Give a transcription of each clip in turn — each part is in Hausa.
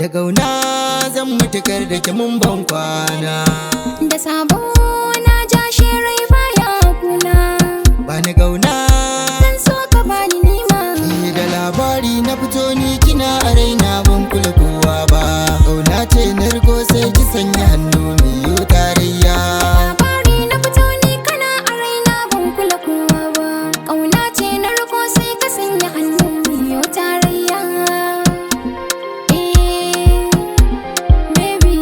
Da gauna zan mutukar da ki mun ban kwana. Da sabo na ja shi rai baya kuna. Bani gauna. Zan so ka bani nima. Ni da labari na fito ni kina a raina ban kula kowa ba. Gauna ce na riko sai ki sanya hannu miyo tarayya. Labari na fito ni kana a raina ban kula kowa ba. Ƙauna ce na riko sai ka sanya hannu miyo tarayya. Eh, baby.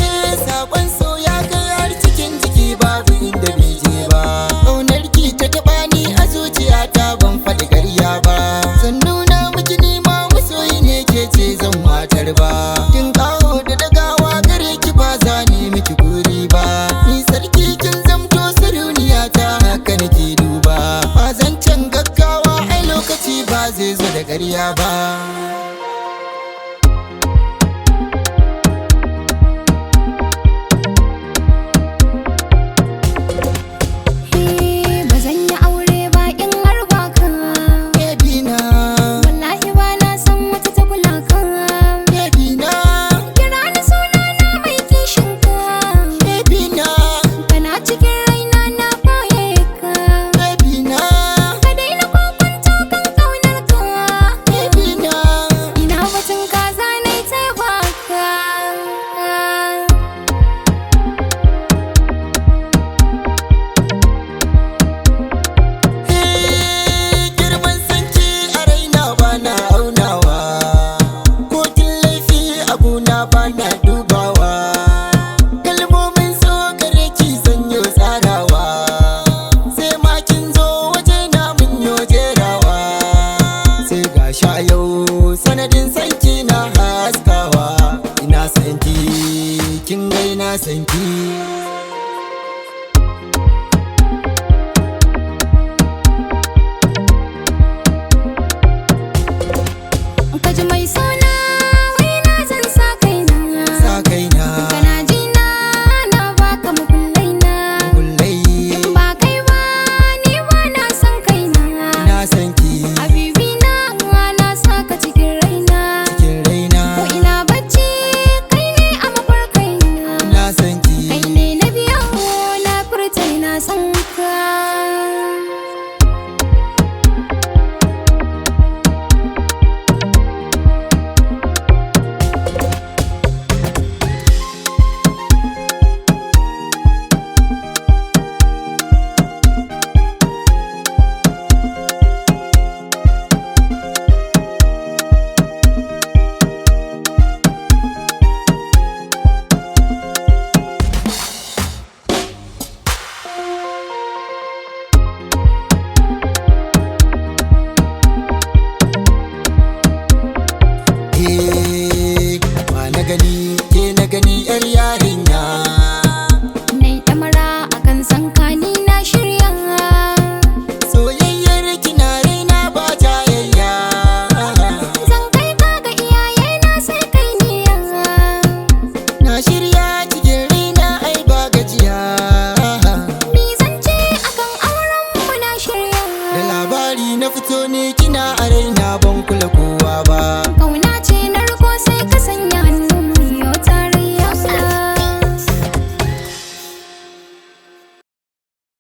Eh, sakon so ya kai har cikin jiki babu inda bai je ba. Ƙaunar ki ta taɓa ni a zuciyata ban faɗi ƙarya ba. Zan nuna miki ni ma masoyi ne ke ce zan watar ba. Kin kawo da dagawa gare ki ba za ni miki guri ba. Ni sarki kin zamto sarauniya ta haka nake duba. Ba zancen gaggawa ai lokaci ba zai zo da ƙarya ba.